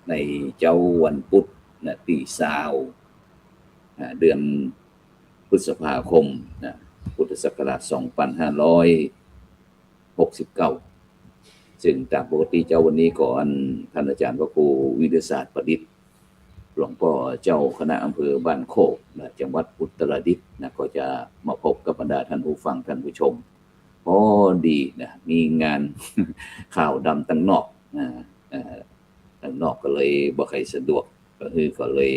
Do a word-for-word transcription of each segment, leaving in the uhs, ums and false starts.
ในเจ๊าวันปุ๊ดนะ ตี้ซาว อ่า เดือนพฤษภาคมนะ พุทธศักราชสองปันห้าร้อยหกสิบเก้า ซึ่งต๋ามปกติเจ๊าวันนี้ก็อันต้านอาจ๋ารย์พระครูวิทยาศาสตร์ประดิษฐ์ หลวงป้อเจ้าคณะอำเภอบ้านโคกนะ จังหวัดอุตรดิตถ์นะ ก็จะมาพบกับบรรดาท่านผู้ฟังท่านผู้ชม พอดีนะ มีงานข่าวดำตังนอกนะ เอ่อ ตังนอกก็เลยบ่ใค่สะดวก ก็คือก็เลย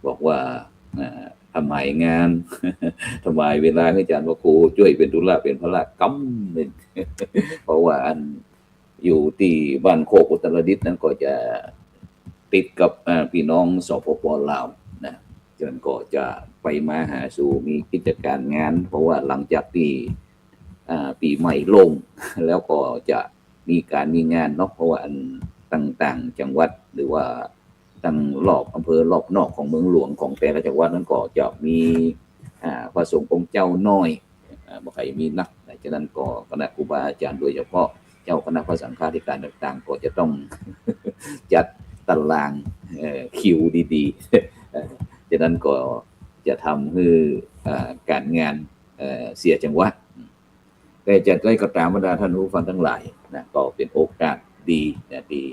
บอกว่า อ่า ถวายงาน ถวายเวลาหื้ออาจ๋ารย์พระครูจ้วยเป๋นธุระเป๋นภาระกำนึ่ง เพราะว่าอันอยู่ตี้บ้านโคกอุตรดิตถ์นั้นก็จะติดกับ อ่า ปี้น้อง สปป ลาวนะ ฉะนั้นก็จะไปมาหาสู่มีกิจก๋านงาน เพราะว่าหลังจากตี้ อ่า ปี๋ใหม่ลง แล้วก็จะมีก๋านมีงานเนาะ เพราะว่าอันต่างๆ จังหวัด หรือว่าตังรอบอำเภอรอบนอกของเมืองหลวงของแต่ละจังหวัดนั้นก็จะมี อ่า พระสงฆ์องค์เจ้าน้อย อ่า บ่ใค่มีนักนะ ฉะนั้นก็คณะครูบาอาจ๋ารย์ โดยเฉพาะเจ้าคณะพระสังฆาธิการต่างๆ ก็จะต้อง จัดตาราง เอ่อ คิวดีๆ เอ่อ ฉะนั้นก็จะทำหื้อ อ่า ก๋านงาน เอ่อ เสียจังหวะ แต่จะได้ก็ต๋ามบรรดาท่านผู้ฟังตังหลายนะ ก็เป๋นโอกาสดีนะ ตี้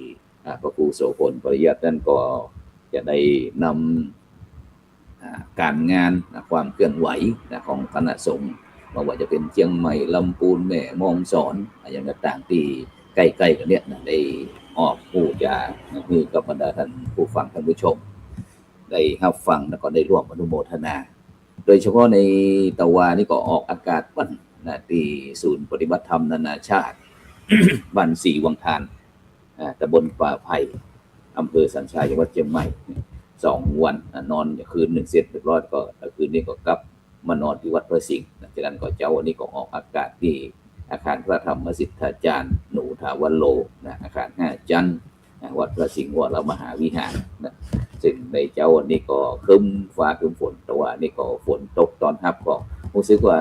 อ่า พระครูโสภณ ปริยัตินั้นก็จะได้นำ อ่า ก๋านงานนะ ความเคลื่อนไหวนะ ของคณะสงฆ์ บ่ว่าจะเป๋นเจียงใหม่ ลำปูน แม่ฮ่องสอน อ่า อย่างต่างๆ ตี้ใก้ๆ กั๋นเนี่ยนะ ได้ออกพูดจานะ หื้อกับบรรดาท่านผู้ฟังท่านผู้ชม ได้ฮับฟังแล้วก็ได้ร่วมอนุโมทนา โดยเฉพาะในตะวานี้ก็ออกอากาศวันนะ ตี้ศูนย์ปฏิบัติธรรมนานาชาติ บ้านศรีวังทาน อ่า ตำบลป่าไผ่ อำเภอสันทราย จังหวัดเจียงใหม่ สองวัน อ่า นอนคืนนึ่งเสร็จเรียบร้อย ก็คืนนี้ก็กลับมานอนตี้วัดพระสิงห์นะ ฉะนั้นก็เจ๊าวันนี้ก็ออกอากาศตี้อาคารพระธรรมสิทธาจารย์ หนูถาวโรนะ อาคารห้าจั๊น อ่า วัดพระสิงห์วรมหาวิหารนะ ซึ่งในเจ๊าวันนี้ก็ครึ้มฟ้าครึ้มฝน ตะวานี้ก็ฝนตกต้อนฮับ ก็ฮู้สึกว่า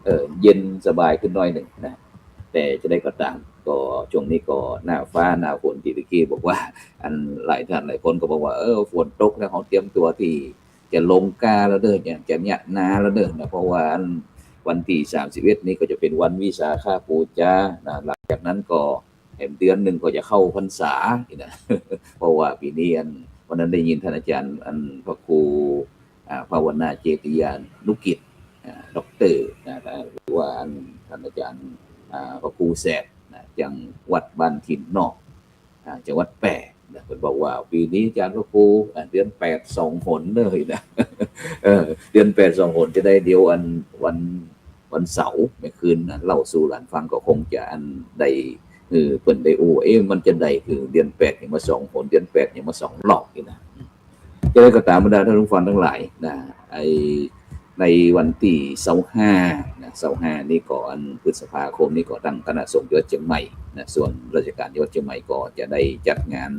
เอ่อ เย็นสบายขึ้นหน้อยนึ่งนะ แต่จะได้ก็ต๋าม ก็ช่วงนี้ก็หน้าฟ้าหน้าฝน ตี้ตะกี้บอกว่า อันหลายท่านหลายคนก็บอกว่า เออ ฝนตกแล้ว เฮาเตรียมตั๋วตี้จะลงกล้าแล้วเด้อ จะ จะเยียะนาแล้วเด้อนะ เพราะว่าอันวันตี้สามสิบเอ็ดนี้ก็จะเป๋นวันวิสาขบูชานะ หลังจากนั้นก็ แหมเดือนนึ่งก็จะเข้าพรรษานี่นะ เพราะว่าปี๋นี้อัน วันนั้นได้ยินต้านอาจ๋ารย์ อันพระครู อ่า ภาวนาเจติยานุกิจ อ่า ด็อกเตอร์นะ หรือว่าอันต้านอาจ๋ารย์ อ่า พระครูแสดนะ จังหวัดบ้านถิ่นนอก อ่า จังหวัดแป้นะ เปิ้นบอกว่าปี๋นี้อาจ๋ารย์พระครู อ่า เดือนแปดสองหนเลยนะ เออ เดือนแปดสองหนจะได้เดี๋ยวอันวัน วันเสาร์เมื่อคืนนะ เล่าสู่หลานฟังก็คงจะอันได้ เออ เปิ้นได้อู้ เอ๊ะ มันจะได้คือเดือนแปดยังมาสองหน เดือนแปดยังมาสองรอบนี่นะ จะได้ก็ต๋ามบรรดาท่านผู้ฟังตังหลายนะ ไอ้ ในวันตี้ซาวห้านะ ซาวห้านี้ก็อันพฤษภาคมนี้ก็ตังคณะสงฆ์จังหวัดเจียงใหม่นะ ส่วนราชการจังหวัดเจียงใหม่ก็จะได้จัดงาน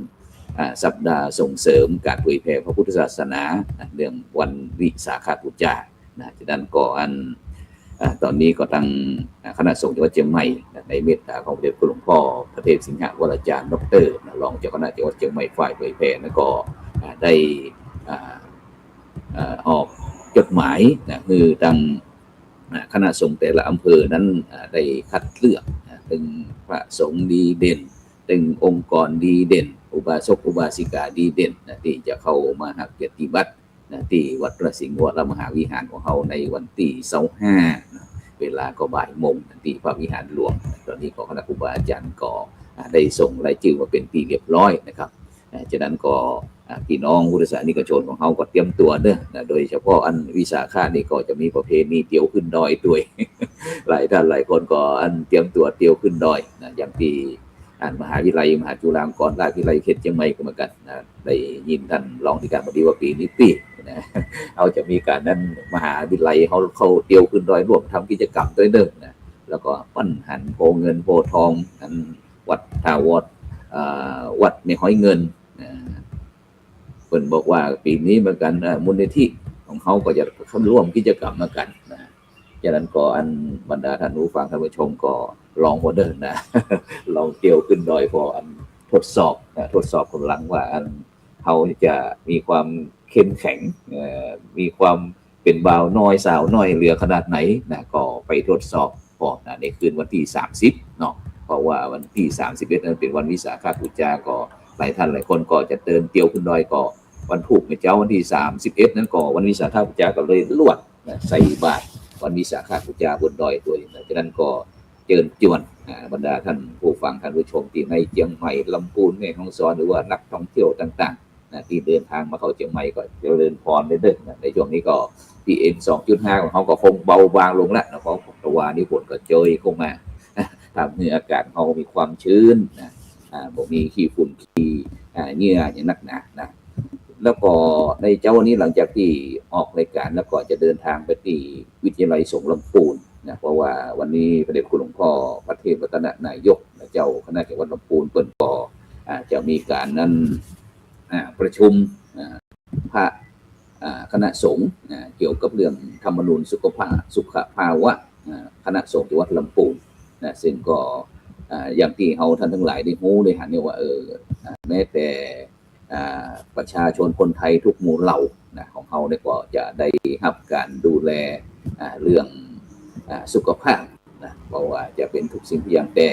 อ่า สัปดาห์ส่งเสริมก๋านเผยแผ่พระพุทธศาสนานะ เนื่องวันวิสาขบูชา นะ ฉะนั้นก็อัน อ่า ต๋อนนี้ก็ตัง อ่า คณะสงฆ์จังหวัดเจียงใหม่นะ ในเมตต๋าของพระเดชพระคุณหลวงป้อพระเทพสิงหวราจารย์ ด็อกเตอร์นะ รองเจ้าคณะจังหวัดเจียงใหม่ฝ่ายเผยแผ่นะ ก็ อ่า ได้ อ่า อ่า ออกจดหมายนะ หื้อตัง อ่า คณะสงฆ์แต่ละอำเภอนั้น อ่า ได้คัดเลือกนะ เถิงพระสงฆ์ดีเด่น เถิงองค์กรดีเด่น อุบาสกอุบาสิกาดีเด่นนะ ตี้จะเข้ามาฮับเกียรติบัตร นะ ตี้วัดพระสิงห์วรมหาวิหารของเฮาในวันตี้ซาวห้านะ เวลาก็บ่ายโมงนะ ตี้พระวิหารหลวงนะ ต๋อนนี้ก็คณะครูบาอาจ๋ารย์ก็ อ่า ได้ส่งรายจื้อมาเป๋นตี้เรียบร้อยนะครับ อ่า ฉะนั้นก็ อ่า ปี้น้องพุทธศาสนิกชนของเฮาก็เตรียมตั๋วเด้อนะ โดยเฉพาะอันวิสาขะนี้ก็จะมีประเพณีเตียวขึ้นดอยตวย หลายท่านหลายคนก็อันเตรียมตั๋วเตียวขึ้นดอยนะ อย่างตี้ อันมหาวิทยาลัยมหาจุฬาลงกรณราชวิทยาลัยเขตเจียงใหม่ก็เหมือนกั๋นนะ ได้ยินต้านรองธิการบดีว่าปี๋นี้ปี้นะ เฮาจะมีก๋านนั้น มหาวิทยาลัยเฮาเข้าเตียวขึ้นดอยร่วมทำกิจกรรมตวยเน่อนะ แล้วก็ปันหันโพเงินโพทอง อันวัดท่าวัด อ่า วัดแม่ฮ้อยเงินนะ เปิ้นบอกว่าปี๋นี้เหมือนกั๋น อ่า มูลนิธิของเฮาก็จะเข้าร่วมกิจกรรมเหมือนกั๋นนะ ฉะนั้นก็อันบรรดาท่านผู้ฟังท่านผู้ชมก็ลองพอเน่อนะ ลองเตียวขึ้นดอยพออันทดสอบนะ ทดสอบก๋ำลังว่าอัน เฮาจะมีความเข้มแข็ง เอ่อ มีความเป๋นบ่าวน้อยสาวน้อยเหลือขนาดไหนนะ ก็ไปตรวจสอบก่อนนะ ในคืนวันตี้สามสิบเนาะ เพราะว่าวันตี้สามสิบเอ็ดนั้นเป๋นวันวิสาขบูชา ก็หลายต้านหลายคนก็จะเดินเตียวขึ้นดอย ก็วันพูกเมื่อเจ๊าวันตี้สามสิบเอ็ดนั้นก็วันวิสาขบูชา ก็เลยลวดนะ ใส่บาตรวันวิสาขบูชาบนดอยตวยนะ ฉะนั้นก็เจิญจวน อ่า บรรดาต้านผู้ฟังต้านผู้ชมตี้ในเจียงใหม่ ลำพูน แม่ฮ่องสอน หรือว่านักท่องเที่ยวต่างๆ นะ ตี้เดินตางมาเข้าเจียงใหม่ก็เจริญพรเด้อนะ ในช่วงนี้ก็ PM สองจุดห้า ของเฮาก็คงเบาบางลงแล้วนะ เพราะตะวันนี้ฝนก็เจิยเข้ามา ทำหื้ออากาศเฮามีความชื้นนะ อ่า บ่มีขี้ฝุ่นขี้ อ่า เยื่อหยังนักหนานะ แล้วก็ในเจ๊าวันนี้หลังจากตี้ออกรายก๋านแล้วก็จะเดินตางไปตี้วิทยาลัยสงฆ์ลำปูนนะ เพราะว่าวันนี้พระเดชคุณหลวงพ่อพระเทพรัตนนายกนะ เจ้าคณะจังหวัดลำปูนเปิ้นก็ อ่า จะมีก๋านนั้น อ่า ประชุม อ่า พระ อ่า คณะสงฆ์ อ่า เกี่ยวกับเรื่องธรรมนูญสุขภาพ สุขภาวะ อ่า คณะสงฆ์จังหวัดลำปูนนะ ซึ่งก็ อ่า อย่างตี้เฮาต้านตังหลายได้ฮู้ได้หันเนี่ยว่า เออ อ่า แม้แต่ อ่า ประชาชนคนไทยทุกหมู่เหล่านะ ของเฮาเนี่ยก็จะได้ฮับก๋านดูแล อ่า เรื่อง อ่า สุขภาพนะ เพราะว่าจะเป๋นทุกสิ่งทุกอย่าง แต่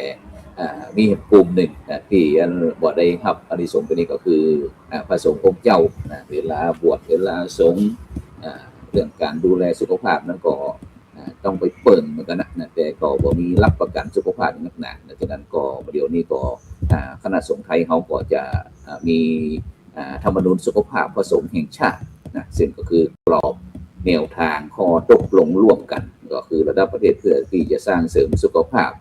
อ่า มีกลุ่มนึ่งนะ ตี้อันบ่ได้ฮับอานิสงส์ตรงนี้ก็คือ อ่า พระสงฆ์องค์เจ้านะ เวลาบวช เวลาสงฆ์ อ่า เรื่องก๋านดูแลสุขภาพนั้นก็ อ่า ต้องไปเปิ่งเหมือนกั๋นนะ นะ แต่ก็บ่มีหลักประกั๋นสุขภาพนักหนานะ ฉะนั้นก็เดี๋ยวนี้ก็ อ่า คณะสงฆ์ไทยเฮาก็จะ อ่า มี อ่า ธรรมนูญสุขภาพพระสงฆ์แห่งชาตินะ ซึ่งก็คือกรอบแนวตางข้อตกลงร่วมกั๋น ก็คือระดับประเทศเพื่อตี้จะสร้างเสริมสุขภาพ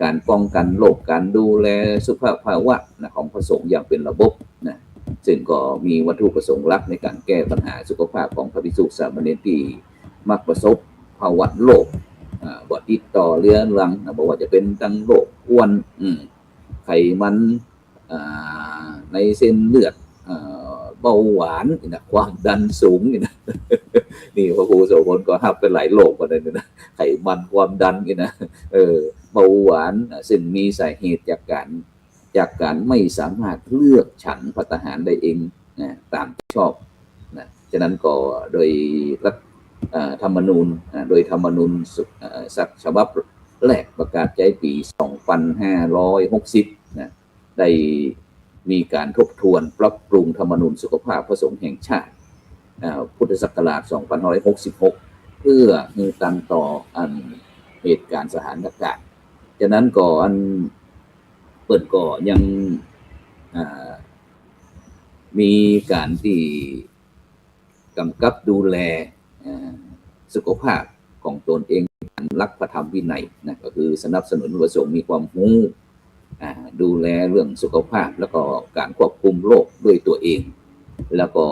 ก๋านป้องกั๋นโรค ก๋านดูแลสุขภาวะนะ ของพระสงฆ์อย่างเป๋นระบบนะ ซึ่งก็มีวัตถุประสงค์หลักในก๋านแก้ปัญหาสุขภาพของพระภิกษุสามเณรตี้มักประสบภาวะโรค อ่า บ่ติดต่อเรื้อรังนะ บ่ว่าจะเป๋นตังโรคอ้วน อืม ไขมัน อ่า ในเส้นเลือด อ่า เบาหวานนี่นะ ความดันสูงนี่นะ นี่พระครูโสภณก็ฮับไปหลายโรคเหมือนกั๋นนะ ไขมัน ความดันนี่นะ เออ เบาหวาน อ่า ซึ่งมีสาเหตุจากก๋าน จากก๋านไม่สามารถเลือกฉันภัตตาหารได้เองนะ ต๋ามใจ๋ชอบนะ ฉะนั้นก็โดยรัฐ เอ่อ ธรรมนูญ อ่า โดยธรรมนูญสุ เอ่อ สักฉบับแรกประกาศใจ๊ปี๋สองปันห้าร้อยหกสิบนะ ได้มีก๋านทบทวนปรับปรุงธรรมนูญสุขภาพพระสงฆ์แห่งชาติ อ่า พุทธศักราชสองปันห้าร้อยหกสิบหก เพื่อหื้อตันต่ออันเหตุก๋ารณ์สถานก๋ารณ์ ฉะนั้นก็อันเปิ้นก็ยัง อ่า มีก๋านตี้ก๋ำกับดูแล อ่า สุขภาพของตนเอง หลักพระธรรมวินัยนะ ก็คือสนับสนุนพระสงฆ์มีความฮู้ อ่า ดูแลเรื่องสุขภาพ แล้วก็ก๋านควบคุมโรคด้วยตัวเอง แล้วก็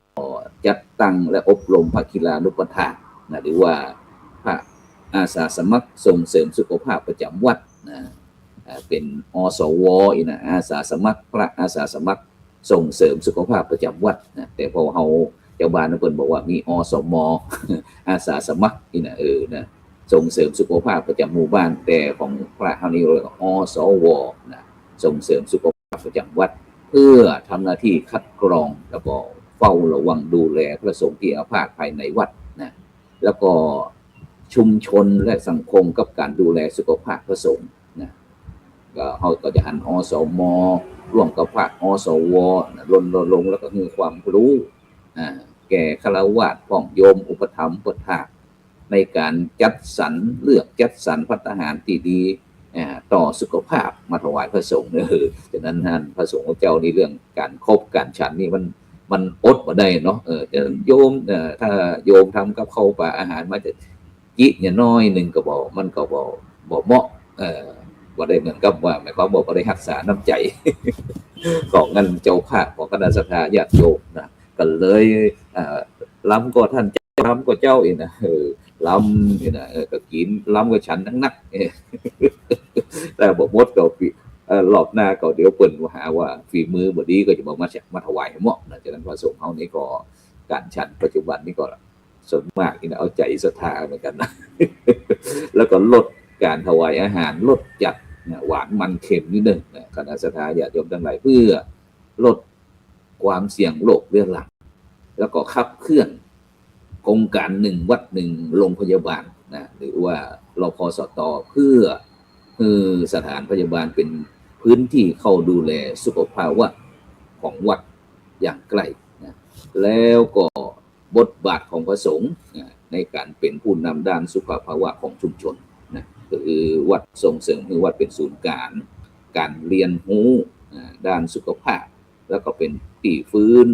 จัดตั้งและอบรมพระกีฬานุปัฏฐากนะ หรือว่าพระอาสาสมัครส่งเสริมสุขภาพประจ๋ำวัดนะ อ่า เป๋น อสว อีกนะ อาสาสมัคร พระอาสาสมัครส่งเสริมสุขภาพประจ๋ำวัดนะ แต่พอเฮา จาวบ้านเปิ้นบอกว่ามี อสม อาสาสมัครนี่นะ เออ นะ ส่งเสริมสุขภาพประจ๋ำหมู่บ้าน แต่ของพระเฮานี่เรียกว่า อสว นะ ส่งเสริมสุขภาพประจ๋ำวัด เพื่อทำหน้าที่คัดกรอง แล้วก็เฝ้าระวังดูแลพระสงฆ์ที่อาพาธภายในวัดนะ แล้วก็ชุมชนและสังคมกับก๋านดูแลสุขภาพพระสงฆ์นะ ก็เฮาก็จะหัน อสม ร่วมกับภาค อสว นะ รณรงค์แล้วก็หื้อความฮู้ อ่า แก่ฆราวาสพ่องโยมอุปถัมภ์อุปถาก ในก๋านจัดสรร เลือกจัดสรรภัตตาหารตี้ดี อ่า ต่อสุขภาพมาถวายพระสงฆ์ เออ ฉะนั้นหันพระสงฆ์เจ้านี่เรื่องก๋านคบก๋านฉันนี่มัน มันอดบ่ได้เนาะ เออ แต่โยม เอ่อ ถ้าโยมทำกับข้าวป๋าอาหารมาจะ จิเนี่ยน้อยนึ่งก็บ่ มันก็บ่ บ่เหมาะ เอ่อ บ่ได้เหมือนกับว่า หมายความว่าบ่ได้ฮักษาน้ำใจ๋ ของอันเจ้าภาพ ของคณะศรัทธาญาติโยมนะ ก็เลย เอ่อ ลำก็ต้านเจ้า ลำก็เจ้าอีกนะ เออ ลำอีกนะ เออ ก็กิ๋น ลำก็ฉันนักๆ เออ แต่บ่หมดก็ปี เอ่อ รอบหน้าก็เดี๋ยวเปิ้นหาว่าฝีมือบ่ดีก็จะบ่มา มาถวายหื้อเหมาะนะ ฉะนั้นพระสงฆ์เฮานี่ก็ ก๋านฉันปัจจุบันนี่ก็ ส่วนมากนี่นะ เอาใจ๋ศรัทธาเหมือนกั๋นนะ แล้วก็ลดก๋านถวายอาหาร ลดจัดนะ หวานมันเค็มนิดนึ่งนะ คณะศรัทธาญาติโยมตังหลาย เพื่อลดค ความเสี่ยงโรคเรื้อรัง แล้วก็ขับเคลื่อนโครงการหนึ่งวัดหนึ่งโรงพยาบาลนะ หรือว่า รพสต เพื่อ หื้อสถานพยาบาลเป๋นพื้นตี้เข้าดูแลสุขภาวะของวัดอย่างใกล้นะ แล้วก็บทบาทของพระสงฆ์นะ ในก๋านเป๋นผู้นำด้านสุขภาวะของชุมชนนะ ก็คือวัดส่งเสริมหื้อวัดเป๋นศูนย์ก๋านก๋านเฮียนฮู้นะ ด้านสุขภาพ แล้วก็เป๋นตี้ฟื้น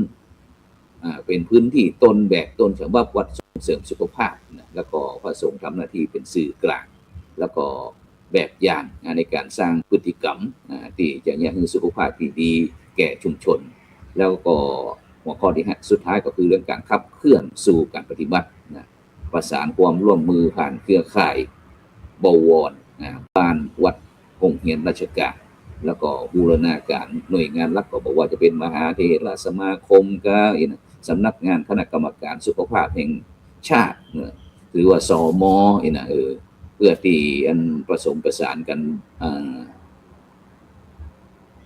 อ่า เป๋นพื้นตี้ต้นแบบต้นฉบับวัดส่งเสริมสุขภาพนะ แล้วก็พระสงฆ์ทำหน้าตี้เป๋นสื่อกลาง แล้วก็แบบอย่างนะ ในก๋านสร้างพฤติกรรมนะ ตี้จะเยียะหื้อสุขภาพตี้ดีแก่ชุมชน แล้วก็หัวข้อตี้ห้า สุดท้ายก็คือเรื่องก๋านขับเคลื่อนสู่ก๋านปฏิบัตินะ ประสานความร่วมมือผ่านเครือข่ายบวรนะ บ้านวัด โฮงเฮียนราชการ แล้วก็บูรณาการหน่วยงานหลักก็บ่ว่าจะเป๋นมหาเถรสมาคมกาอี้นะ สำนักงานคณะกรรมการสุขภาพแห่งชาตินะ หรือว่า สม อี้นะ เออ เพื่อตี้อันผสมประสานกั๋น อ่า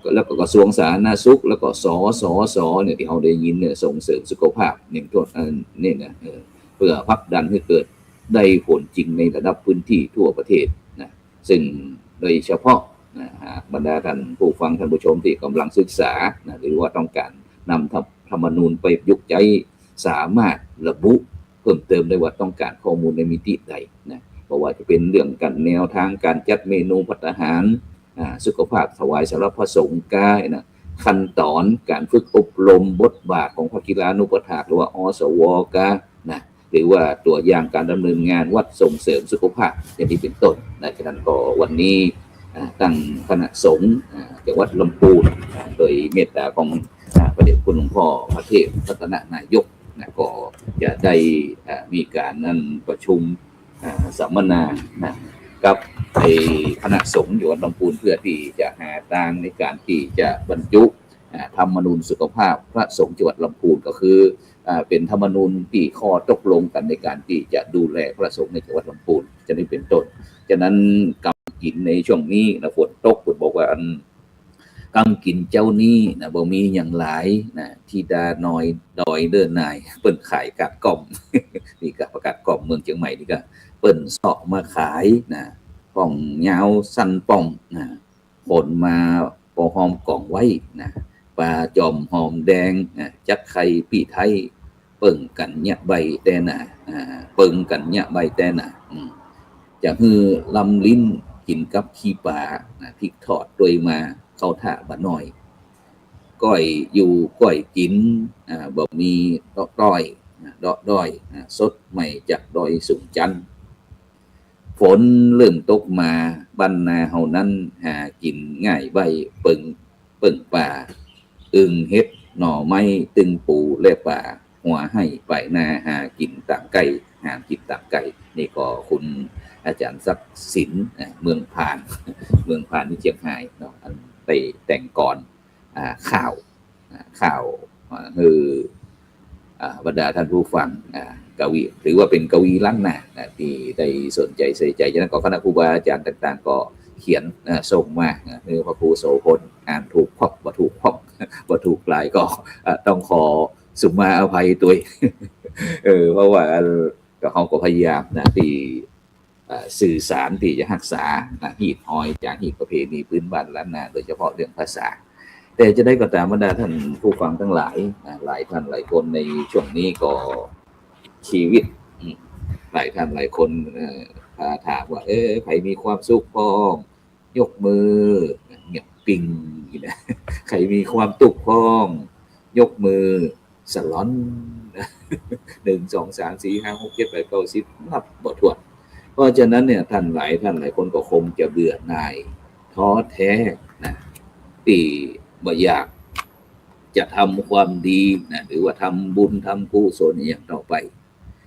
ก็ แล้วก็กระทรวงสาธารณสุข แล้วก็ สสส เนี่ย ตี้เฮาได้ยินเนี่ย ส่งเสริมสุขภาพ อย่างต้น อันนี้นะ เออ เพื่อผลักดันหื้อเกิดได้ผลจริงในระดับพื้นตี้ทั่วประเทศนะ ซึ่งโดยเฉพาะนะ หากบรรดาท่านผู้ฟังท่านผู้ชมตี้ก่ำลังศึกษานะ หรือว่าต้องก๋านนำธรรม ธรรมนูญไปประยุกต์ใจ๊ สามารถระบุเพิ่มเติมได้ว่าต้องก๋านข้อมูลในมิติใดนะ บ่ว่าจะเป๋นเรื่องก๋านแนวตางก๋านจัดเมนูภัตตาหาร อ่า สุขภาพถวายสำหรับพระสงฆ์กานะ ขั้นต๋อนก๋านฝึกอบรมบทบาทของพระกีฬานุปัฏฐาก หรือว่า อสว กานะ หรือว่าตั๋วอย่างก๋านดำเนินงานวัดส่งเสริมสุขภาพอย่างนี้เป๋นต้นนะ ฉะนั้นก็วันนี้ อ่า ตังคณะสงฆ์ อ่า จังหวัดลำพูน อ่า โดยเมตตาของ อ่า พระเดชคุณหลวงพ่อพระเทพรัตนนายกนะ ก็จะได้ อ่า มีก๋านนั้นประชุม อ่า สัมมนานะ กับไอ้คณะสงฆ์จังหวัดลำพูน เพื่อตี้จะหาตางในก๋านตี้จะบรรจุ อ่า ธรรมนูญสุขภาพพระสงฆ์จังหวัดลำพูน ก็คือ อ่า เป๋นธรรมนูญตี้ข้อตกลงกั๋นในก๋านตี้จะดูแลพระสงฆ์ในจังหวัดลำพูน จะนี้เป๋นต้น ฉะนั้นกำกิ๋นในช่วงนี้นะ ฝนตก เปิ้นบอกว่าอัน กำกิ๋นเจ้านี้นะ บ่มีหยังหลายนะ ธิดาน้อยดอยเด้อนาย เปิ้นขายกาดก้อม นี่ก็ประกาศก้อมเมืองเจียงใหม่นี่ก็ เปิ้นเซาะมาขายนะ ป้องยาวสั้นป้องนะ ขนมาปอหอมก๋องไว้นะ ปลาจอมหอมแดงนะ จักไข่ปี้ไท้ เปิงกั๋นเยียะใบแต๊หนา อ่า เปิงกั๋นเยียะใบแต๊หนา อืม จะหื้อล้ำลิ้นกิ๋นกับขี้ป๋านะ พริกทอดตวยมา เข้าท่าบ่าน้อย ก้อยอยู่ก้อยกิ๋น อ่า บ่มีเดาะด้อย อ่า เดาะด้อย อ่า สดใหม่จากดอยสูงจันทน์ ฝนเริ่มตกมา บ้านนาเฮานั้นหากิ๋นง่ายใบ้ เปิง เปิงป่า อึ่งเห็ดหน่อไม้ ตึงปูและป๋า หัวไฮ่ป๋ายนา หากิ๋นต๋ามใก้ หากิ๋นต๋ามใก้ นี่ก็คุณอาจ๋ารย์ศักดิ์สิน อ่า เมืองพาน เมืองพานตี้เจียงฮายเนาะ อันได้แต่งกลอน อ่า ข่าว อ่า ข่าว อ่า หื้อ อ่า บรรดาท่านผู้ฟัง อ่า กวี ถือว่าเป๋นกวีล้านนา อ่า ตี้ได้สนใจ๋ใส่ใจ๋ จากนั้นก็คณะครูบาอาจ๋ารย์ต่างๆ ก็เขียน อ่า ส่งมา อ่า หื้อพระครูโสภณอ่านถูกควัก บ่ถูกควัก บ่ถูกหลายก็ อ่า ต้องขอสุมาอภัยตวย เออ เพราะว่า ก็เฮาก็พยายามนะ ตี้ เอ่อ สื่อสารตี้จะฮักษานะ ฮีตฮอยจารีตประเพณีพื้นบ้านล้านนา โดยเฉพาะเรื่องภาษา แต่จะใดก็ต๋าม บรรดาท่านผู้ฟังตังหลายนะ หลายท่านหลายคนในช่วงนี้ก็ชีวิต อืม หลายท่านหลายคน เอ่อ ถ้าถามว่า เออ ใผมีความสุขพ่อง ยกมือ เงียบปิ้งนี่นะ ใผมีความตุ๊กข์พ่อง ยกมือ สะหล่อน นึ่ง สอง สาม สี่ ห้า หก เจ็ด แปด เก้า สิบ นับบ่ถ้วน เพราะฉะนั้นเนี่ย ท่านหลาย ท่านหลายคนก็คงจะเบื่อหน่าย ท้อแท้นะ ตี้บ่อยากจะทำความดีนะ หรือว่าทำบุญทำกุศลอะหยังต่อไป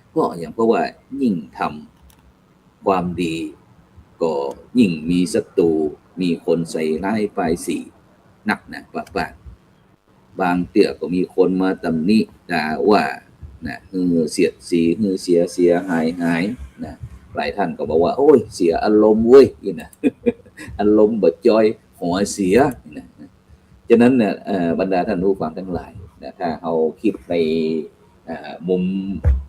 เพราะอะหยัง เพราะว่ายิ่งทำ ความดีก็ยิ่งมีศัตรู มีคนใส่ร้ายป้ายสีนักนะ ป้าๆ บางเตื้อก็มีคนมาตำหนิด่าว่านะ หื้อเสียดสี หื้อเสียเสียหายหายนะ หลายท่านก็บอกว่า โอ้ย เสียอารมณ์เว้ย นี่นะ อารมณ์บ่จอย หัวเสีย นี่นะ ฉะนั้นเนี่ย เอ่อ บรรดาท่านผู้ฟังตังหลาย นะ ถ้าเฮาคิดใน อ่า มุม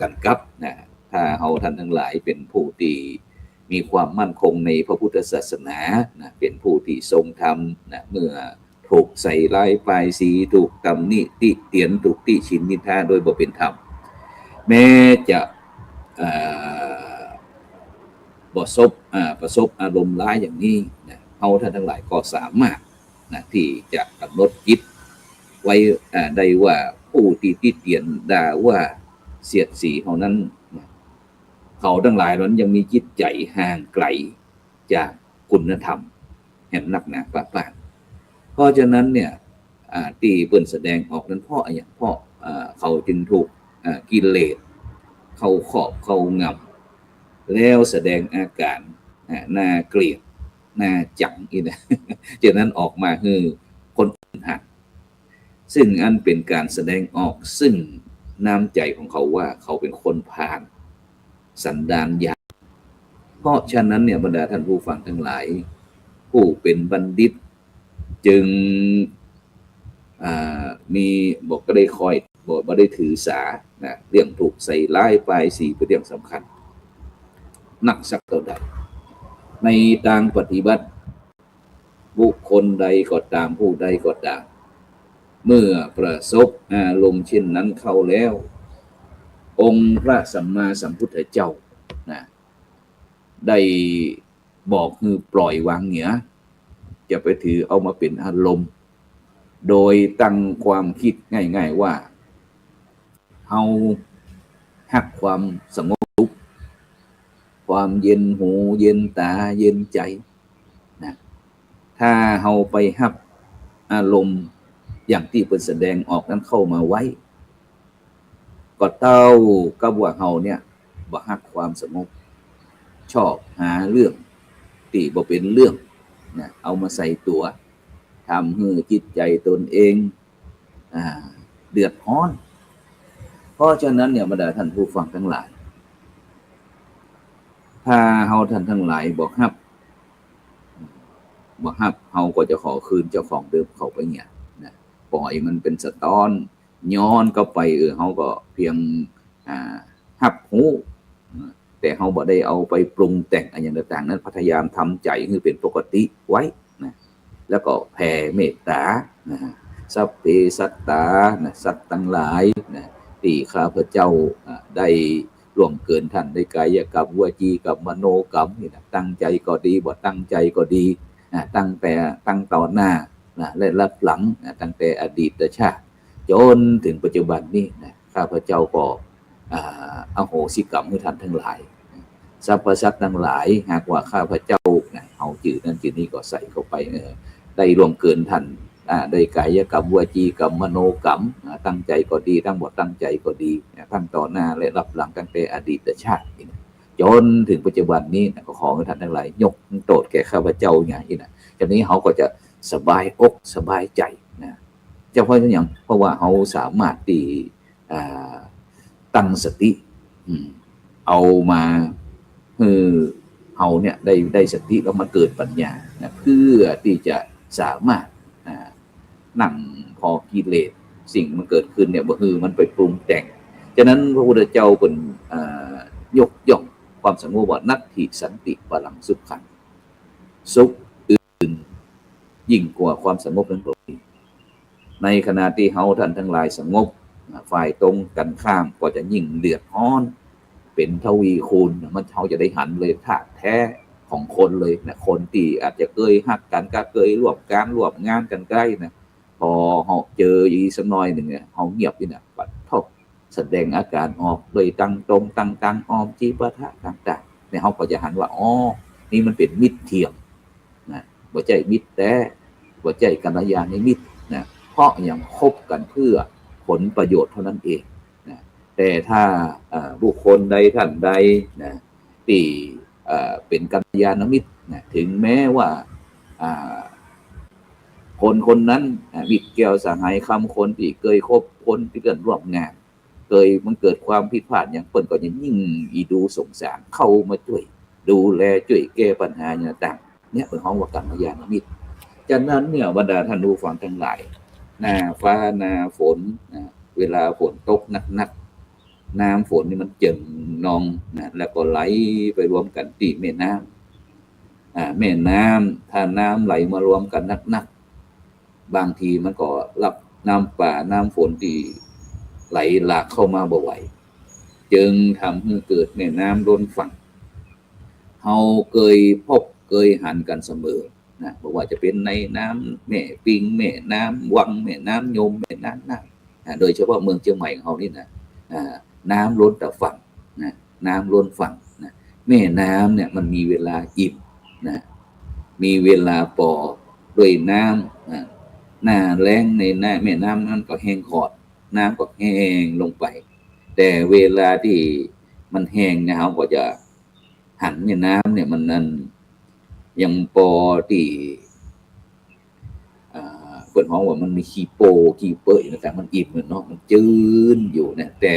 กั๋นกลับนะ ถ้าเฮาต้านตังหลายเป๋นผู้ตี้มีความมั่นคงในพระพุทธศาสนานะ เป๋นผู้ตี้ทรงธรรมนะ เมื่อถูกใส่ร้ายป้ายสี ถูกตำหนิติเตียน ถูกติฉินนินทาโดยบ่เป๋นธรรม แม้จะ อ่า ประสบ อ่า ประสบอารมณ์ร้ายอย่างนี้นะ เฮาต้านตังหลายก็สามารถนะ ตี้จะก๋ำหนดจิตไว้ อ่า ได้ว่าผู้ตี้ติเตียนด่าว่าเสียดสีเฮานั้นนะ เขาตังหลายนั้นยังมีจิตใจ๋ห่างไก๋จากคุณธรรมแหมนักหนาปะปาน เพราะฉะนั้นเนี่ย อ่า ตี้เปิ้นแสดงออกนั้นเพราะอะหยัง เพราะ อ่า เขาจึงถูก อ่า กิเลสเข้าครอบเข้างำ แล้วแสดงอาก๋าน อ่า น่าเกลียด น่าจังอี้นะ ฉะนั้นออกมาหื้อคนอื่นหัน ซึ่งอันเป๋นก๋านแสดงออกซึ่งน้ำใจ๋ของเขาว่าเขาเป๋นคนพาล สันดานหยาบ เพราะฉะนั้นเนี่ย บรรดาต้านผู้ฟังตังหลาย ผู้เป๋นบัณฑิตจึง อ่า มี บ่ได้คอย บ่ บ่ได้ถือสานะ เรื่องถูกใส่ร้ายป้ายสีเป๋นเรื่องสำคัญนักสักเต้าใด ในตางปฏิบัติ บุคคลใดก็ต๋าม ผู้ใดก็ต๋าม เมื่อประสบอารมณ์เช่นนั้นเข้าแล้ว องค์พระสัมมาสัมพุทธเจ้านะ ได้บอกหื้อปล่อยวางเหีย จะไปถือเอามาเป๋นอารมณ์ โดยตั้งความกึ๊ดง่ายๆ ว่า เฮาฮักความสงบสุข ความเย็นหู เย็นต๋า เย็นใจ๋นะ ถ้าเฮาไปฮับอารมณ์อย่างตี้เปิ้นแสดงออกนั้นเข้ามาไว้ ก็เต้ากับว่าเฮาเนี่ยบ่ฮักความสงบ ชอบหาเรื่องตี้บ่เป๋นเรื่องนะ เอามาใส่ตั๋ว ทำหื้อจิตใจ๋ตนเอง อ่า เดือดฮ้อน เพราะฉะนั้นเนี่ย บรรดาต้านผู้ฟังตังหลาย ถ้าเฮาต้านตังหลายบ่ฮับ บ่ฮับ เฮาก็จะขอคืนเจ้าของเดิมเข้าไปเหียนะ ปล่อยมันเป๋นสะต๊อน ย้อนกลับไป เออ เฮาก็เพียง อ่า ฮับฮู้ แต่เฮาบ่ได้เอาไปปรุงแต่งอะหยังต่างๆ นั้น พยายามทำใจ๋หื้อเป๋นปกติไว้นะ แล้วก็แผ่เมตต๋านะ สัพเพสัตตานะ สัตว์ตังหลายนะ ตี้ข้าพเจ้า อ่า ได้ล่วงเกินต้าน ได้ก๋ายกรรม วจีกรรม มโนกรรมนี่นะ ตั้งใจ๋ก็ดี บ่ตั้งใจ๋ก็ดีนะ ตั้งแต่ ตั้งต่อหน้านะ และลับหลังนะ ตั้งแต่อดีตชาติ จ๋นเถิงปัจจุบันนี้นะ ข้าพเจ้าก็ อ่า อโหสิกรรมหื้อต้านตังหลาย สรรพสัตว์ตังหลาย หากว่าข้าพเจ้านะ เอาจื้อนั้นจื้อนี้ก็ใส่เข้าไป เออ ได้ล่วงเกินต้าน อ่า ได้ก๋ายกรรม วจีกรรม มโนกรรม อ่า ตั้งใจ๋ก็ดี ตั้งบ่ตั้งใจ๋ก็ดี อ่า ตั้งต่อหน้าและลับหลัง ตั้งแต่อดีตชาตินี่นะ จ๋นเถิงปัจจุบันนี้นะ ก็ขอหื้อต้านตังหลายยกโต้ษแก่ข้าพเจ้าอย่างนี้นะ จานี้เฮาก็จะสบายอกสบายใจ๋นะ เจ้า เพราะหยัง เพราะว่าเฮาสามารถตี้ อ่า ตั้งสติ อืม เอามาหื้อเฮาเนี่ยได้ ได้สติแล้วมาเกิดปัญญานะ เพื่อตี้จะสามารถ อ่า นั่งผ่อกิเลส สิ่งมันเกิดขึ้นเนี่ย บ่หื้อมันไปปรุงแต่ง ฉะนั้นพระพุทธเจ้าเปิ้น อ่า ยกย่องความสงบว่า นัตถิสันติปรังสุขัง สุขอื่นยิ่งกว่าความสงบนั้นบ่มี ในขณะตี้เฮาต้านตังหลายสงบ ฝ่ายตรงกั๋นข้ามก็จะยิ่งเดือดฮ้อน เป๋นทวีคูณ มัน เฮาจะได้หันเลยธาตุแท้ของคนเลยนะ คนตี้อาจจะเกยฮักกั๋น ก็เกยร่วมก๋านร่วมงานกั๋นใก้นะ พอเฮาเจออีกสักหน่อยนึ่งเนี่ย เฮาเงียบนี่นะ ปัดโธ่ แสดงอาก๋านออกโดยตังตรง ตัง ตังอ้อม จิปาถะต่างๆ เนี่ย เฮาก็จะหันว่า อ๋อ นี่มันเป๋นมิตรเทียมนะ บ่ใจ้มิตรแต๊ บ่ใจ้กัลยาณมิตรนะ เพราะหยัง คบกั๋นเพื่อผลประโยชน์เท่านั้นเองนะ แต่ถ้า เอ่อ บุคคลใดต้านใดนะ ตี้ เอ่อ เป๋นกัลยาณมิตรนะ ถึงแม้ว่า อ่า คนคนนั้น อ่า มิตรแก้วสหายคำ คนตี้เกยคบ คนตี้เปิ้นร่วมงาน เกยมันเกิดความผิดพลาดหยัง เปิ้นก็ยังยิ่งอีดูสงสาร เข้ามาจ้วยดูแล จ้วยแก้ปัญหาอย่างต่าง เนี่ยเปิ้นฮ้องว่ากัลยาณมิตร ฉะนั้นเนี่ย บรรดาต้านผู้ฟังตังหลาย หน้าฟ้าหน้าฝนนะ เวลาฝนตกหนักๆ น้ำฝนนี่มันเจิ่งนองนะ แล้วก็ไหลไปรวมกั๋นตี้แม่น้ำ อ่า แม่น้ำ ถ้าน้ำไหลมารวมกั๋นหนักๆ บางทีมันก็รับน้ำป่าน้ำฝนตี้ไหลหลากเข้ามาบ่ไหว จึงทำหื้อเกิดแม่น้ำล้นฝั่ง เฮาเกยพบเกยหันกั๋นเสมอนะ บ่ว่าจะเป๋นในน้ำแม่ปิง แม่น้ำวัง แม่น้ำยม แม่น้ำน่านนะ โดยเฉพาะเมืองเจียงใหม่ของเฮานี่นะ อ่า น้ำล้นแต่ฝั่งนะ น้ำล้นฝั่งนะ แม่น้ำเนี่ยมันมีเวลาอิ่มนะ มีเวลาปอด้วยน้ำนะ หน้าแล้งในหน้าแม่น้ำนั้นก็แห้งขอด น้ำก็แห้งลงไป แต่เวลาตี้มันแห้งเนี่ย เฮาก็จะหันแม่น้ำเนี่ยมันนั่นยังปอตี้ อ่า เปิ้นฮ้องว่ามันมีขี้โปขี้เปอะอยู่นะ แต่มันอิ่มเนาะ มันจื้นอยู่นะ แต่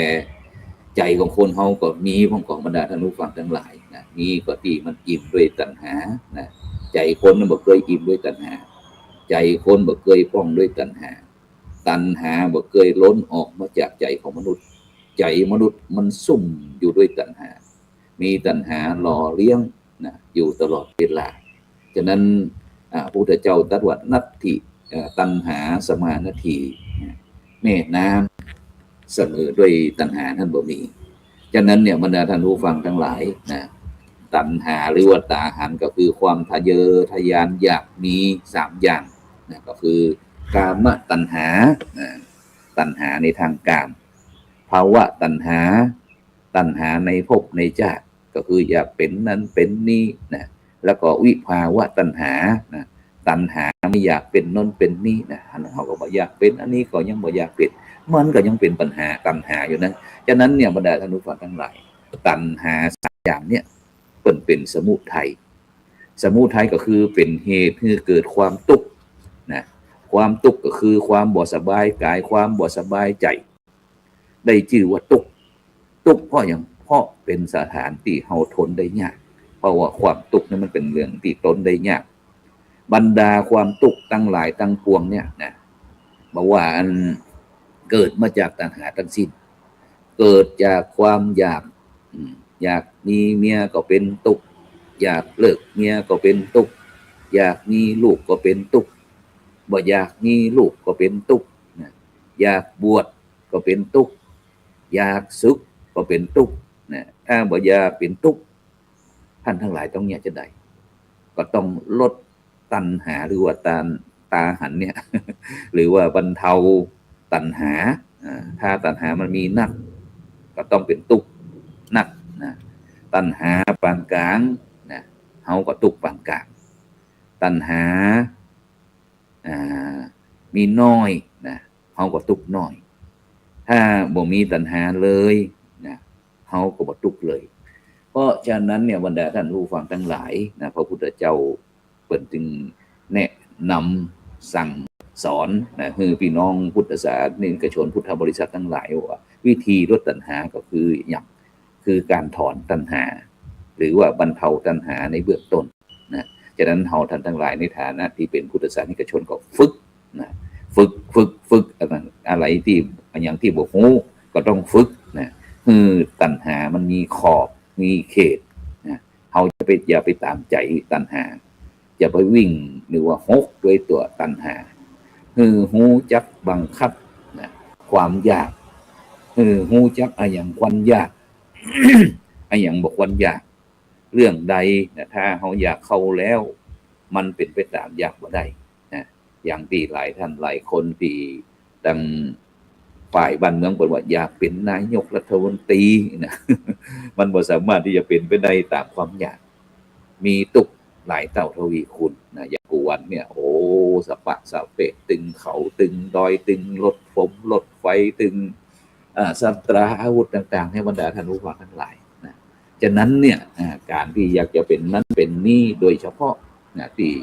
ใจ๋ของคนเฮาก็มีพ่อง บรรดาท่านผู้ฟังตังหลายนะ มีก็ตี้มันอิ่มด้วยตัณหานะ ใจ๋คนนั้นบ่เกยอิ่มด้วยตัณหา ใจ๋คนบ่เกยพ่องด้วยตัณหา ตัณหาบ่เกยล้นออกมาจากใจ๋ของมนุษย์ ใจ๋มนุษย์มันซุ่มอยู่ด้วยตัณหา มีตัณหาหล่อเลี้ยงนะ อยู่ตลอดเวลา ฉะนั้น อ่า พระพุทธเจ้าตรัสว่า นัตถิ เอ่อ ตัณหาสมานัตถี แม่น้ำเสมอด้วยตัณหานั้นบ่มี ฉะนั้นเนี่ย บรรดาท่านผู้ฟังตังหลายนะ ตัณหาหรือว่าตาหันก็คือความทะเยอทะยานอยากมีสามอย่างนะ ก็คือกามตัณหานะ ตัณหาในทางกาม ภวตัณหา ตัณหาในภพในชาติ ก็คืออยากเป๋นนั้นเป๋นนี้นะ แล้วก็วิภวตัณหานะ ตัณหาไม่อยากเป๋นโน้นเป๋นนี้นะ อันนั้นเฮาก็บ่อยากเป๋น อันนี้ก็ยังบ่อยากเป๋น มันก็ยังเป๋นปัญหาตัณหาอยู่นะ ฉะนั้นเนี่ย บรรดาท่านผู้ฟังตังหลาย ตัณหาสามอย่างเนี่ย เปิ้นเป๋นสมุทัย สมุทัยก็คือเป๋นเหตุหื้อเกิดความตุ๊กข์นะ ความตุ๊กข์ก็คือความบ่สบายก๋าย ความบ่สบายใจ๋ ได้จื้อว่าตุ๊กข์ ตุ๊กข์เพราะหยัง เพราะเป๋นสถานตี้เฮาทนได้ยาก เพราะว่าความตุ๊กข์นี่มันเป๋นเรื่องตี้ทนได้ยาก บรรดาความตุ๊กข์ตังหลายตังปวงเนี่ยนะ บ่ว่าอันเกิดมาจากตัณหาตังสิ้น เกิดจากความอยาก อืม อยากมีเมียก็เป๋นตุ๊กข์ อยากเลิกเมียก็เป๋นตุ๊กข์ อยากมีลูกก็เป๋นตุ๊กข์ บ่อยากมีลูกก็เป๋นตุ๊กข์นะ อยากบวชก็เป๋นตุ๊กข์ อยากสึกก็เป๋นตุ๊กข์นะ ถ้าบ่อยากเป๋นตุ๊กข์ ท่านตังหลายต้องเยียะจาใด ก็ต้องลดตัณหาหรือว่าตา ตาหันเนี่ย หรือว่าบรรเทาตัณหา อ่า ถ้าตัณหามันมีนัก ก็ต้องเป๋นตุ๊กข์นักนะ ตัณหาปานก๋างนะ เฮาก็ตุ๊กข์ปานก๋าง ตัณหา อ่า มีน้อยนะ เฮาก็ตุ๊กข์น้อย ถ้าบ่มีตัณหาเลยนะ เฮาก็บ่ตุ๊กข์เลย เพราะฉะนั้นเนี่ย บรรดาท่านผู้ฟังตังหลายนะ พระพุทธเจ้าเปิ้นจึงแนะนำสั่งสอนนะ หื้อพี่น้องพุทธศาสนิกชน พุทธบริษัทตังหลายว่า วิธีลดตัณหาก็คือหยัง คือก๋านถอนตัณหา หรือว่าบรรเทาตัณหาในเบื้องต้นนะ ฉะนั้นเฮาท่านตังหลายในฐานะตี้เป๋นพุทธศาสนิกชนก็ฝึกนะ ฝึก ฝึก ฝึก อันนั้น อะไรตี้ อันหยังตี้บ่ฮู้ก็ต้องฝึกนะ หื้อตัณหามันมีขอบ มีเขตนะ เฮาจะไป อย่าไปต๋ามใจ๋ตัณหา อย่าไปวิ่งหรือว่าหกด้วยตั๋วตัณหา หื้อฮู้จักบังคับนะ ความอยาก หื้อฮู้จักอะหยังควรอยาก อะหยังบ่ควรอยาก เรื่องใดนะ ถ้าเฮาอยากเข้าแล้ว มันเป๋นไปต๋ามอยากบ่ได้นะ อย่างตี้หลายท่านหลายคนตี้ตังฝ่ายบ้านเมืองเปิ้นว่าอยากเป๋นนายกรัฐมนตรีนะ มันบ่สามารถตี้จะเป๋นไปได้ต๋ามความอยาก มีตุ๊กข์หลายเต้าทวีคูณนะ อย่างกู้วันเนี่ย โอ้ สะปะสะเปะ ตึงเขา ตึงดอย ตึงรถฟงรถไฟ ตึง อ่า ศัตราอาวุธต่างๆ เนี่ย บรรดาท่านผู้ฟังตังหลายนะ ฉะนั้นเนี่ย อ่า ก๋านตี้อยากจะเป๋นนั้นเป๋นนี้ โดยเฉพาะนะ ตี้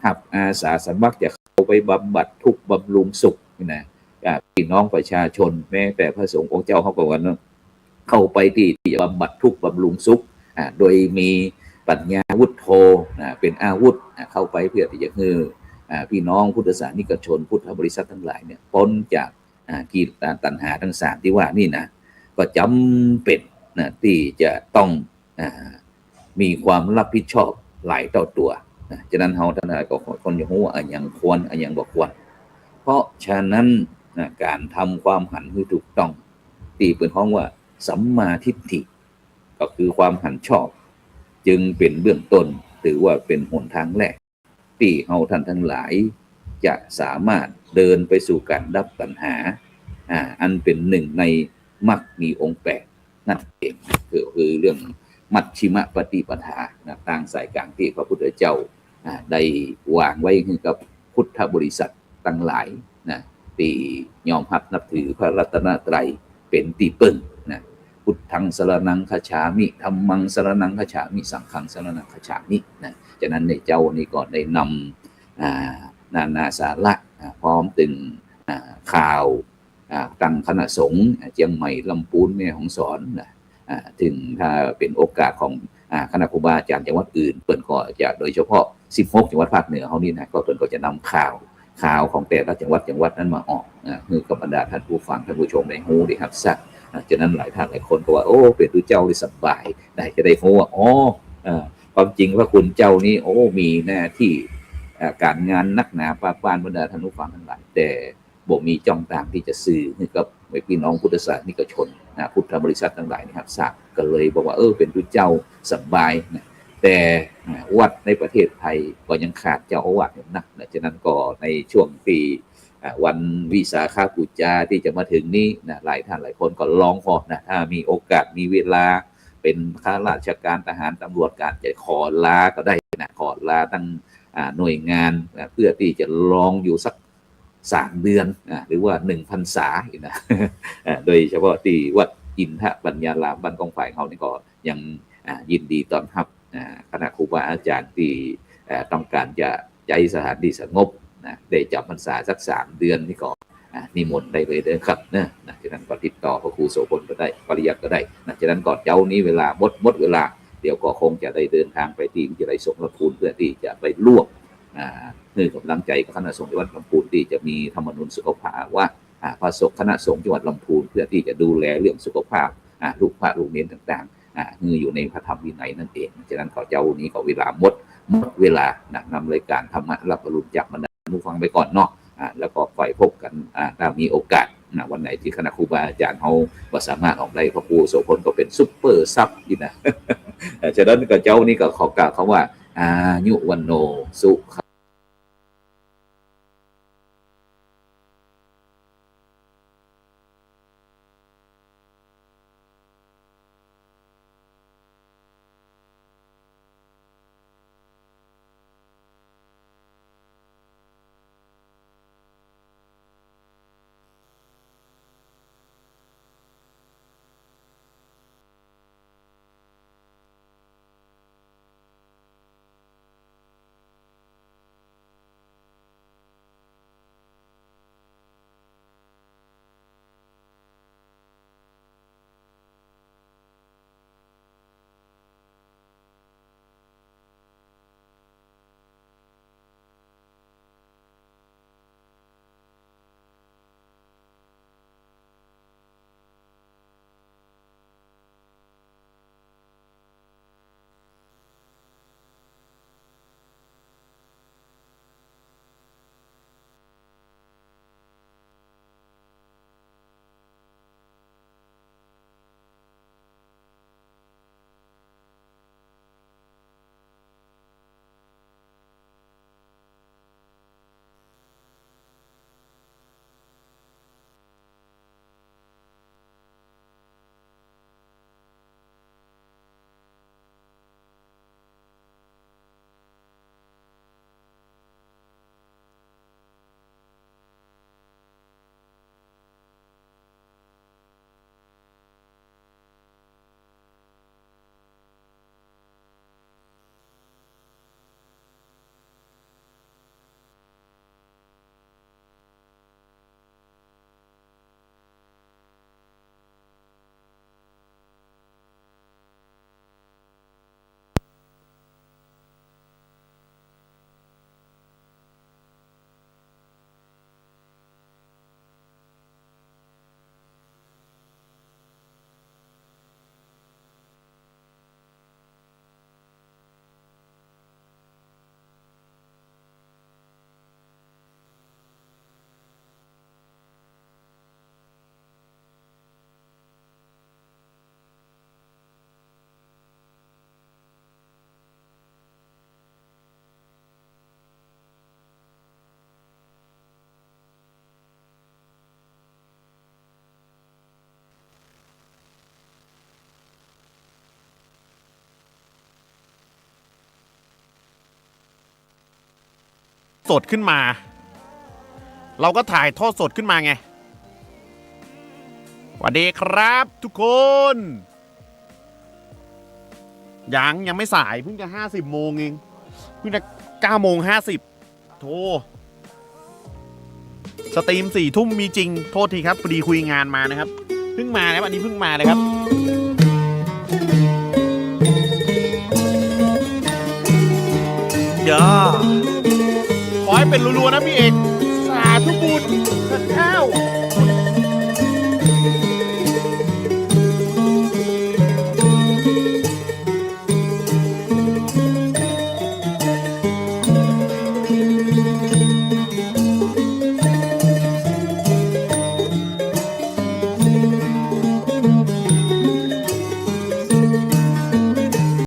ฮับอาสาสมัครจะเข้าไปบำบัดทุกข์บำรุงสุขนี่นะ อ่า พี่น้องประชาชน แม้แต่พระสงฆ์องค์เจ้าเฮาก็ว่าเนาะ เข้าไปตี้ ตี้จะบำบัดทุกข์บำรุงสุข อ่า โดยมีปัญญาวุฒโธ อ่า เป๋นอาวุธ อ่า เข้าไปเพื่อตี้จะหื้อ อ่า พี่น้องพุทธศาสนิกชน พุทธบริษัทตังหลายเนี่ย ป๊นจาก อ่า กิ อ่า ตัณหาตังสามตี้ว่านี่นะ ก็จ๋ำเป๋นนะ ตี้จะต้อง อ่า มีความรับผิดชอบหลายเต้าตั๋วนะ ฉะนั้นเฮาตังหลายก็ควรจะฮู้ว่าอะหยังควร อะหยังบ่ควร เพราะฉะนั้นนะ ก๋านทำความหันหื้อถูกต้อง ตี้เปิ้นฮ้องว่าสัมมาทิฏฐิ ก็คือความหันชอบ จึงเป๋นเบื้องต้น ถือว่าเป๋นหนตางแรก ตี้เฮาต้านตังหลายจะสามารถเดินไปสู่ก๋านดับตัณหา อ่า อันเป๋นนึ่งในมรรคมีองค์แปดนั่นเอง คือ คือเรื่องมัชฌิมปฏิปทานะ ตางสายก๋างตี้พระพุทธเจ้า อ่า ได้วางไว้หื้อกับพุทธบริษัทตังหลายนะ ตี้ยอมฮับนับถือพระรัตนตรัยเป๋นตี้เปิ้งนะ พุทธังสรณังคัจฉามิ ธัมมังสรณังคัจฉามิ สังฆังสรณังคัจฉามินะ ฉะนั้นในเจ๊านี้ก็ได้นำ อ่า นานาสาระ อ่า พร้อมตึง อ่า ข่าว อ่า ตังคณะสงฆ์ อ่า เจียงใหม่ ลำพูน แม่ฮ่องสอนนะ อ่า เถิงถ้าเป๋นโอกาสของ อ่า คณะครูบาอาจ๋ารย์จังหวัดอื่น เปิ้นก็จะโดยเฉพาะสิบหกจังหวัดภาคเหนือเฮานี้นะ ก็เปิ้นก็จะนำข่าว ข่าวของแต่ละจังหวัด จังหวัดนั้นมาออก อ่า หื้อกับบรรดาต้านผู้ฟัง ต้านผู้ชมได้ฮู้ได้ฮับทราบ อ่า ฉะนั้นหลายต้านหลายคนก็ว่า โอ้ เป๋นตุ๊เจ้านี่สบายนะ จะได้ฮู้ว่า อ๋อ เอ่อ ความจริงพระคุณเจ้านี้ โอ้ มีหน้าตี้ อ่า ก๋านงานนักหนาปาป้าน บรรดาต้านผู้ฟังตังหลาย แต่ บ่มีจ้องตางตี้จะสื่อหื้อกับปี้น้องพุทธศาสนิกชนนะ พุทธบริษัทตังหลายนี่ฮับทราบ ก็เลยบอกว่า เออ เป๋นตุ๊เจ้าสบายนะ แต่ อ่า วัดในประเทศไทยก็ยังขาดเจ้าอาวาสอยู่นักนะ ฉะนั้นก็ในช่วงตี้ อ่า วันวิสาขบูชาตี้จะมาเถิงนี้นะ หลายต้านหลายคนก็ร้องขอนะ ถ้ามีโอกาสมีเวลา เป๋นข้าราชก๋าน ทหาร ตำรวจ ก๋านจะขอลาก็ได้นะ ขอลาตัง อ่า หน่วยงานนะ เปื้อตี้จะลองอยู่สัก สามเดือน อ่า หรือว่าหนึ่งพรรษาอีกนะ อ่า โดยเฉพาะตี้วัดอินทปัญญารามบ้านก้องฝายเฮานี่ก็ยัง อ่า ยินดีต้อนฮับ อ่า คณะครูบาอาจ๋ารย์ตี้ อ่า ต้องก๋านจะใจ๊สถานตี้สงบนะ ได้จ๋ำพรรษาสักสามเดือนนี่ก็ อ่า นิมนต์ได้เลยเด้อครับเนาะ นะ ฉะนั้นก็ติดต่อพระครูโสภณก็ได้ ปริยัติก็ได้นะ ฉะนั้นก็เจ๊านี้เวลาหมด หมดเวลา เดี๋ยวก็คงจะได้เดินตางไปตี้วิทยาลัยสงฆ์ลำพูน เปื้อตี้จะไปร่วม อ่า หื้อก๋ำลังใจ๋กับคณะสงฆ์จังหวัดลำพูนตี้จะมีธรรมนูญสุขภาวะ อ่า พระสงฆ์ คณะสงฆ์จังหวัดลำพูน เปื้อตี้จะดูแลเรื่องสุขภาพ อ่า ลูกพระลูกเณรต่างๆ อ่า หื้ออยู่ในพระธรรมวินัยนั่นเอง ฉะนั้นก็เจ๊านี้ก็เวลาหมด หมดเวลานะ นำรายก๋านธรรมะรับอรุณจากบรรดาผู้ฟังไปก่อนเนาะ อ่า แล้วก็ค่อยพบกั๋น อ่า ถ้ามีโอกาสนะ วันไหนตี้คณะครูบาอาจ๋ารย์เฮาบ่สามารถออกได้ พระครูโสภณก็เป๋นซุปเปอร์ซับนี่นะ เอ่อ ฉะนั้นก็เจ๊านี้ก็ขอกล่าวคำว่า อายุ วัณโณ สุขัง สดขึ้นมา เราก็ถ่ายทอดสดขึ้นมาไง สวัสดีครับทุกคน ยัง ยังไม่สาย เพิ่งจะห้าสิบโมงเอง เพิ่งจะเก้าโมงห้าสิบ โธ่ สตรีมสี่ทุ่มมีจริง โทษทีครับ พอดีคุยงานมานะครับ เพิ่งมานะครับ อันนี้เพิ่งมาเลยครับ อย่า ขอให้เป็นรัวๆนะพี่เอก สาธุบุญ พระเจ้า